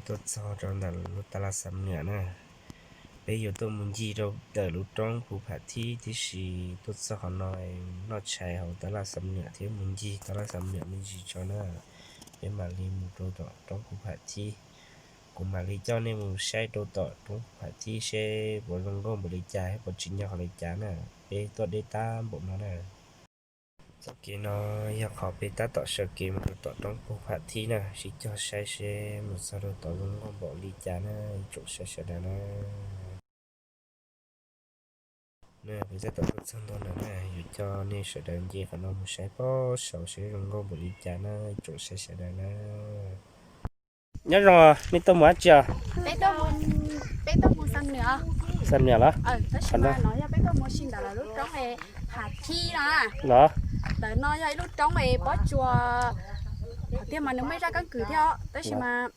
Tuaj txog rau ntawm lub tab laj Xam Nuam na, peb yuav tuaj mus ncig rau ntawm lub roob Phu Pham Thib tib si. Tuaj txog qhov no noj tshais hauv tab laj Xam Nuam thiab mus ncig tab laj Xam Nuam me ntsis tso na, peb mam li mus rau tom roob Phu Pham Thib. Kuv mam li coj nej mus saib rau tom roob Phu Pham Thib seb puas zoo nkauj npaum li cas thiab puas tsim nyog npaum li cas na. Peb tuaj deb tab npaum no na. Txoj kev no yog qhov peb tab tom sawv kev mus rau tom roob Phu Pham Thib na, sib cog saib seb mus txog rau tom zoo nkauj npaum li cas na, ib tsoom saib sawv daws na. Peb tab tom tuaj txog ntua ntawm no, yuav coj nej sawv daws nce qhov no mus saib pob saud seb zoo nkauj npaum li cas na, ib tsoom saib sawv daws na. Nyob zoo, nej tuaj mus dab tsi os? Peb tuaj mus Xam Nuam los? Tab sis mas no yog peb tuaj mus si ntawm lub roob Phu Pham Thib no. Los? Ntawm no yog ib lub roob pob tsuas, tiag mas nws muaj ib zaj keeb kwm thiab, tab sis mas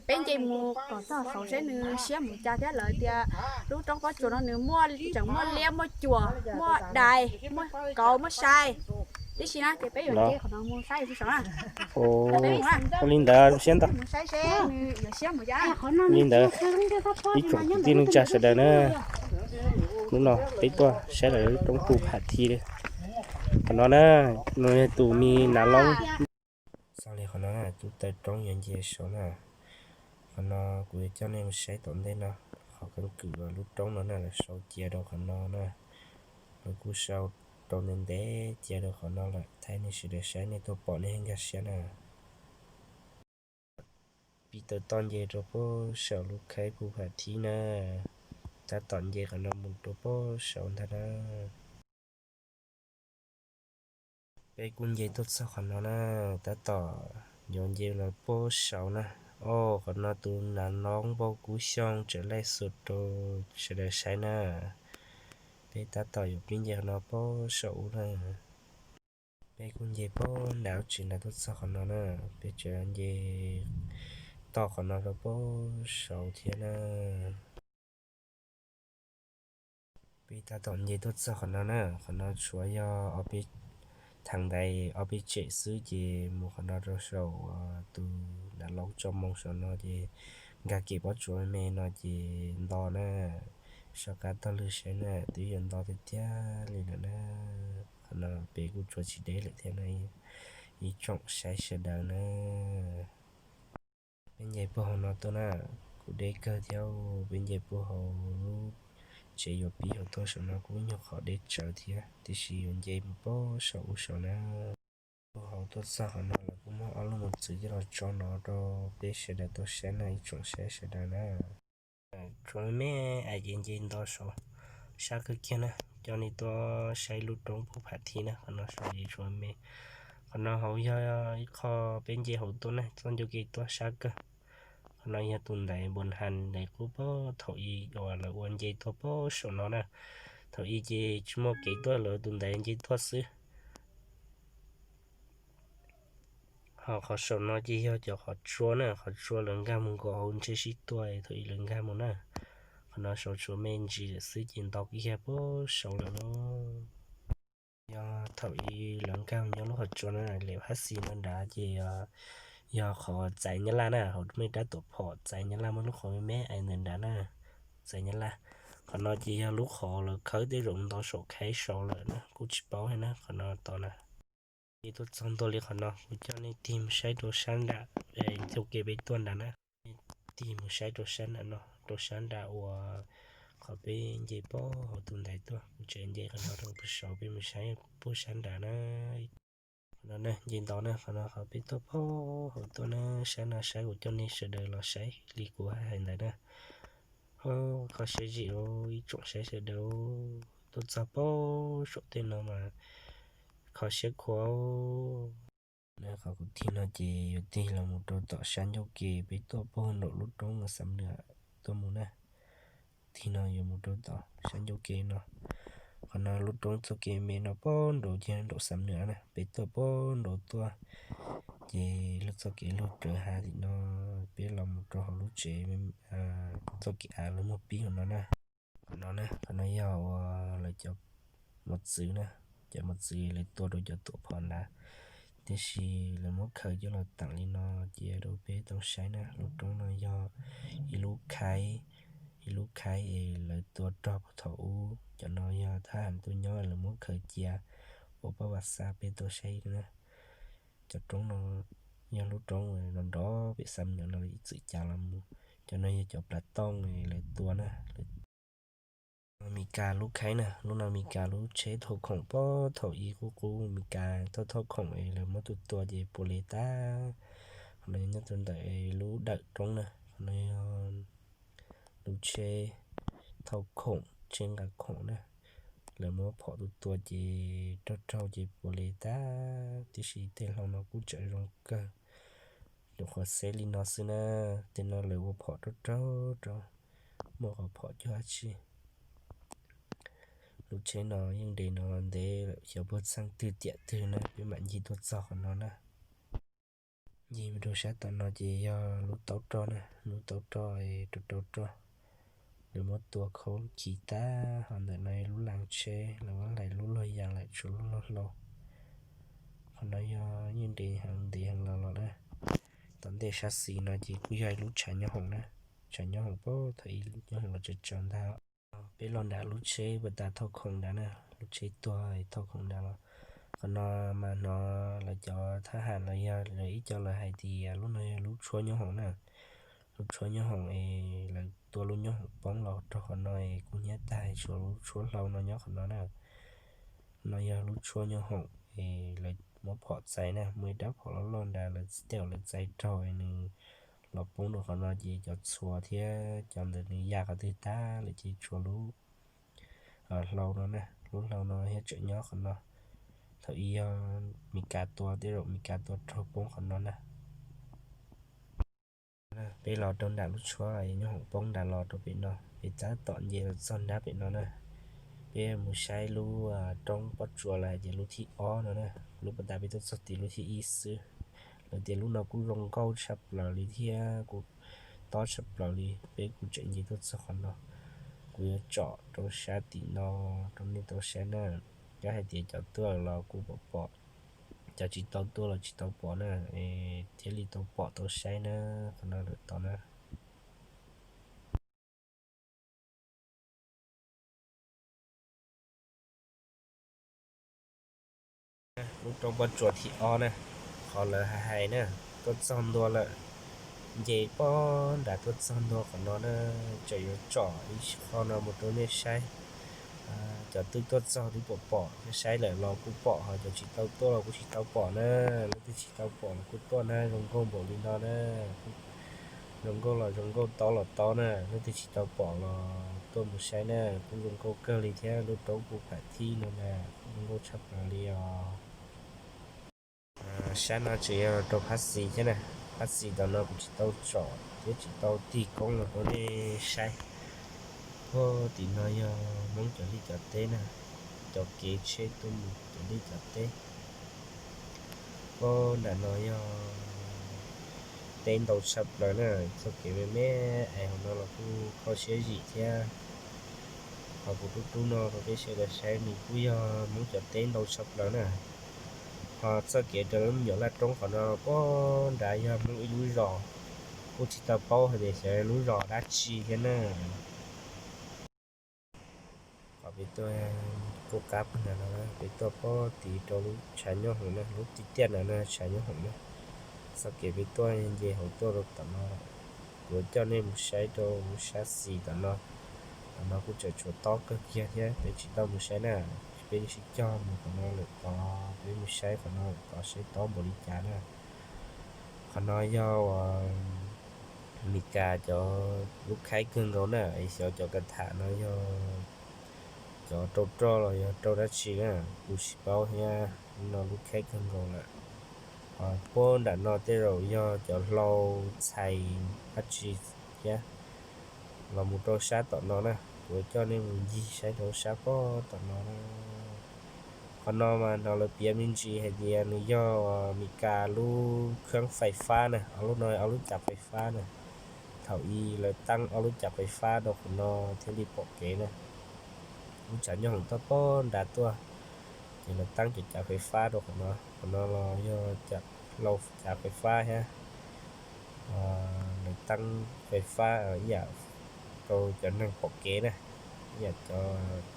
peb nce mus kom txog saud seb nws siab mus cas thiab. Lawv tias lub roob pob tsuas no nws muaj, tseem muaj liab, muaj cuam, muaj dais, muaj kauv, muaj sai. Tib si na ces peb yuav nce qhov no mus saib saud na. Ua li ntawd siab ntau. Mus saib seb nws yuav siab mus cas. Li ntawd, ib tsoom kwv tij neej tsa sawv daws na, hnub no peb tuaj saib lawv lub roob Phu Pham Thib li. Qhov no na, no yog tus me Nav Loob. Txog li qhov no na, tus taw roob yuav nce saud na. Qhov no kuv yuav coj nej mus saib tom ntej no, qhov keeb kwm lub roob no na, lawv sau cia rau qhov no na. Lawv kuj sau rau ntev ntev cia rau qhov no lawm, thaij nej sawv daws saib, nej tuaj pom nej nkag siab na. Pib tawm toj nce rau pob saum lub khaib Phu Pham Thib na, tab tom nce qhov no mus rau pob saud ntag na. Peb kuj nce tuaj txog qhov no na, tab tom yuav nce los pob saud na. Os, qhov no tus Nav Loob Npauj Kub Xyooj tseem laij xuas rau sawv daws saib na. Peb tab tom yuav pib nce qhov no pob saum ub na. Peb kuj nce pob nram ub tsev nram tuaj txog qhov no na, peb tseem nce toj qhov no rau pob saud thiab na. Peb tab tom nce tuaj txog qhov no na, qhov no tshuav yog ob peb, thav ntaiv ob peb tsem xwb ces mus qhov no rau saum tus Nav Loob Tso Moo saum no ces nkag kev pob tsuas me me no ces nto na. Soj qab taug lw saib na, twb yuav nto tiag tiag li lawm na. Qhov no peb kuj tshuav tsis deb lawm thiab na, ib tsoom saib sawv daws na. Peb nce puag hauv no tuaj na, kuj deb kawg thiab, peb nce puag hauv lub tsev yuav pib hauv tuaj saum no kuj nyuag qhov deb tsawv thiab, tiam sis yuav nce mus pob saum ub saud na. Puag hauv tuaj txog qhov no lawv kuj muab ob lub mos txwv coj los tso no rau peb sawv daws tau saib na, ib tsoom saib sawv daws na. Tshuav me me es ces nce nto saud, sab kawg kiag na. Coj nej tuaj saib lub roob Phu Pham Thib na, qhov no saud ces tshuav me me. Qhov no hauv yog ib qho peb nce hauv tuaj na, txoj ncauj kev tuaj sab kawg. Qhov no yog tus ntaiv Npus Has ntaiv qub pob thaum ub uas lawv ua nce tuaj pob saum no na. Thaum ub ces tsis muaj kev tuaj, lawv tus ntaiv nce tuaj xwb. Ho qhov saum no ces yog cov qhov tsua na, qhov tsua lawv nkag mus nkaum hauv ntsej sib tua thaum ub lawv nkag mus na. Qhov no saud tshuav me ntsis lawm xwb ces nto kiag puag saud lawm lauj. Yog thaum ub lawv nkag mus nyob lub qhov tsua na, lawv hab xis no nrad ces yog qhov txais Nyab Laj na, hauv me rab tuam phom txais Nyab Laj muaj lub qhov me me ntawm nrad na, txais Nyab Laj. Qhov no ces yog lub qhov lawv khawb tej zaum nto saum khaib saud lawm na, kuj tsis paub thiab na qhov no tod na. Peb tuaj txog ntua li qhov no, kuv coj nej tig mus saib rau sab nram, ncauj kev peb tuaj nrad na. Tig mus saib rau sab nram no, rau sab nram uas qhov peb nce puag hauv tus ntaiv tuaj, kuv tseem nce qhov no rau puag saud, peb mus saib puag sab nram na. Qhov no na, nce nto na, qhov no qhov peb tuaj puag hauv tuaj na, sab no saib, kuv coj nej sawv daws los saib li kuv hais ntawd na. Kho siab zim ib tsoom saib sawv daws, tuaj txog puag saum tej no mas kho siab khuav. Na, qhov kuv tig no ces yuav tig los mus rau tom sab ncauj kev peb tuaj puag nraum lub roob Xam Nuam tuaj mus na. Tig no yuav mus rau tom sab ncauj kev no. Qhov no lub roob txoj kev me no puag nraud ces nraum Xam Nuam na, peb tuaj puag nraud tuaj. Ces lub txoj kev luag rawv hav tim no, peb los mus rau hauv lub tsev, txoj kev av lawv muag pib hauv no na. Qhov no na, qhov no yog uas lawv cov mos txwv na, cov mos txwv lawv tua rau cov tuam phom nrad. Tiam sis lawv muab khaws coj los teem li no cia rau peb tau saib na. Lub roob no yog ib lub khaib, ib lub khaib es lawv tua rog puag thaum ub. Cov no yog thab ham tuaj nyob lawv muab khaws cia ua pab vam xa peb tau saib na. Cov roob no yog lub roob nrov nrov pem xa me nyuam no ib txwm cas los mus. Cov no yog cov plas tooj lawv tua na. Lub no Mes Kas lub khaib na, lub no Mes Kas lub tsheb thauj khoom puag thaum ub qub qub Mes Kas thauj thauj khoom es lawv muab tua tua ces puas li tag. Qhov no nyob rau ntawm lub dawm roob na, qhov no yog lub tsheb thauj khoom, tsheb nqa khoom na. Lawv muab phom tua tua ces raug raug ces puas li tag, tiam sis tej hlau no kuj tseem zoo kawg. Lub qhov xeb li no xwb na, tej no lawv ua phom raug raug rau, muaj qhov phom cuag dab tsi. Lub tsheb no yeej de no ntev lawm, xyov puag txheej twg tiam twg na peb mam ncig tuaj txog qhov no na. Ncig mus rau sab tom no ces yog lub taub roj na, lub taub roj rau rau roj, lawv muab tua khaub khiv tag. Ho ntawm no lub laj tsheb lawv muab hlais lub luag yas lawm tshuav lub luag hlau. Qhov no yog yeej de heev ntev heev los los na. Tom ntej sab xis no ces kuj yog ib lub tshav nyob hoom na, tshav nyob hoom puag thaum ub nyob hoom los tsaws tsaws ntag. Peb los nram lub tsheb puag ta thauj khoom nrad na, lub tsheb tuag thauj khoom nrad los. Qhov no mas hnov lawv cov thab ham los yog lawv ib co lawv hais tias lub no yog lub tshuab nyob hoom na. Lub tshuab nyob hoom es lawv tua lub nyob hoom poob los rau qhov no es kuj hnyiab tag, tshuav lub tshuab hlau no nyob qhov no na. No yog lub tshuab nyob hoom es lawv muab phom txais na, muaj ib rab phom loj loj nrad lawv tej zaum lawv txais raug nws los poob rau qhov no ces cov txhuas thiab cov ntawd nws ya qhov twg tag lawm ces tshuav lub hlau no na, lub hlau no thiab tseem nyob qhov no. Thaum ub yog Mes Kas tua, tej zaum Mes Kas tua raug poob qhov no na. Peb los rau nram lub tshuab nyob hoom poob nrad los rau pem no, peb tab tom nce los txog nrab pem no na. Peb mus saib lub roob pob tsuas los hais tias lub thib ob no na, lub pas tas peb tuaj txog tim lub thib ib xwb. Lawv tias lub no kuj zoo nkauj tshaj plaws li thiab kuj tob tshaj plaws li, peb kuj tseem nce tuaj txog qhov no. Kuv yuav tsom rau sab tim no rau nej tau saib na. Yog hais tias cov tuaj los kuj pom pom, cov tsis tau tuaj los tsis tau pom na, thiaj li tau pom tau saib na, qhov no lawm tod na. Lub roob pob tsuas thib ob na, qhov lawv hais hais na, tuaj txog ntua lawm, nce pob nrad tuaj txog ntua qhov no na, tseem yuav tsom ib qho no mus rau nej saib. Cov twb tuaj txog twb pom pom, saib lawm los kuj pom, ho cov tsis tau tuaj los kuj tsis tau pom na. Leej twg tsis tau pom los kuj tuaj na, zoo nkauj npaum li no na. Zoo nkauj los zoo nkauj, tob los tob na, leej twg tsis tau pom los tuaj mus saib na, kuj zoo nkauj kawg li thiab, lub roob kuj pham thib no na, zoo nkauj tshaj plaws li os. Sab no tseem yog rau phab xis thiab na, phab xis tom no kuv tsis tau tsom thiab tsis tau tig koob los rau nej saib. Puag tim no yog Hmoob cov liaj cov teb na, cov kev tsheb tuaj mus cov liaj cov teb. Puag nram no yog teb ntau tshaj plaws na, txoj kev me me es hauv no los kuj kho siab zim thiab. Ho kuv rub rub no rau peb sawv daws saib, nws kuj yog Hmoob cov teb ntau tshaj plaws na. Ho txoj kev raws lub me nyuam laj roob qhov no puag nrad yog Hmoob ib lub zos, kuj tsis tau paub hais tias xyov lub zos dab tsi thiab na. Qhov peb tuaj kuj qab puag nram no, peb tuaj puag tid rau lub tshav nyob hoom na, lub tiaj tiaj nram no tshav nyob hoom na. Txoj kev peb tuaj nce hauv tuaj rau tom no, kuv coj nej mus saib rau sab xis tom no. Tom no kuj tseem tshuav tob kawg kiag thiab, peb tsis tau mus saib na. Peb sib cog mus qhov no lawm tod, peb mus saib qhov no lawm tod saib tob npaum li cas na. Qhov no yog uas Mes Kas cov lub khaib kawg nkaus na, es xyov cov kas tham no yog cov rau roj los yog rau dab tsi na, kuv tsis paub thiab. No lub khaib kawg nkaus lawm. Ho puag nram no tej zaum yog cov hlau txhais dab tsi thiab. Los mus rau sab tom no na, kuv coj nej mus ncig saib rau sab puag tom no na. Qhov no mas no lawv piav me ntsis hais tias nws yog Mes Kas lub kheeb fais fab na, ob lub no ob lub cav fais fab na. Thaum ub lawv teeb ob lub cav fais fab rau qhov no thiaj li pom kev na. Lub tshav nyob hoom tuaj puag nrad tuaj, Ces lawv teeb cov cav fais fab rau qhov no, qhov no los yog cov lau cav fais fab thiab, lawv teeb fais fab ib yam rau cov neeg pom kev na, ib yam cov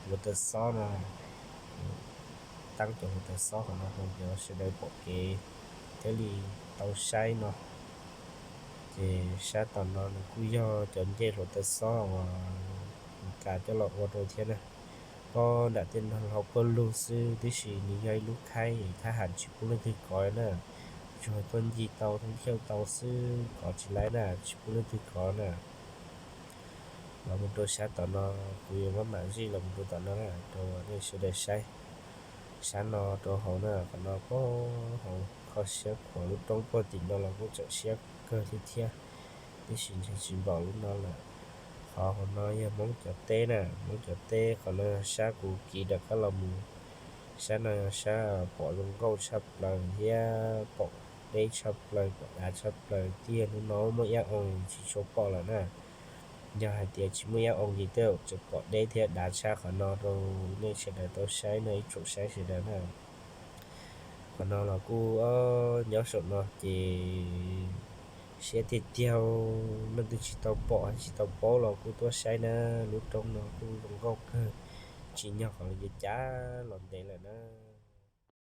hluav taws xob no, teeb cov hluav taws xob qhov no rau cov sawv daws pom kev thiaj li tau saib no. Ces sab tom no nws kuj yog cov ncej hluav taws xob uas Meskas coj los ua rau thiab na. Pob nram tej no hauv pawg lug xwb, tiam sis nws yog ib lub khaib thab ham tsis pub leej twg kov na, tsuas tuaj ncig tau thoob thiauj tau xwb, kov tsis laib na, tsis pub leej twg kov na. Los mus rau sab tom no, kuv yuav muab mam zij los mus rau tom no na rau nej sawv daws saib. Sab no rau hauv na, qhov no pob hauv kho siab khuav lub roob puag tim no los kuj tseem siab kawg thiab thiab, tiam sis ntshe tsis npaum lub no lawm. Qhov hauv no yog Hmoob cov teb na, Hmoob cov teb, qhov no sab kuv kiv rov qab los mus. Sab no yog sab pom zoo nkauj tshaj plaws thiab pom deb tshaj plaws, pom dav tshaj plaws tiag. Hnub no muaj iab oo tsis tshua pom lawm na. Yog hais tias tsis muaj iab oo ces tej zaum tseem pom deb thiab dav tshaj qhov no rau nej sawv daws tau saib no, ib tsoom saib sawv daws na. Qhov no los kuj nyob saum no ces siab tiag tiag, leej twg tsis tau pom tsis tau paub los kuj tuaj saib na. Lub roob no kuj zoo nkauj kawg, tsim nyog qhov lawv cav cav los ntev lawm na.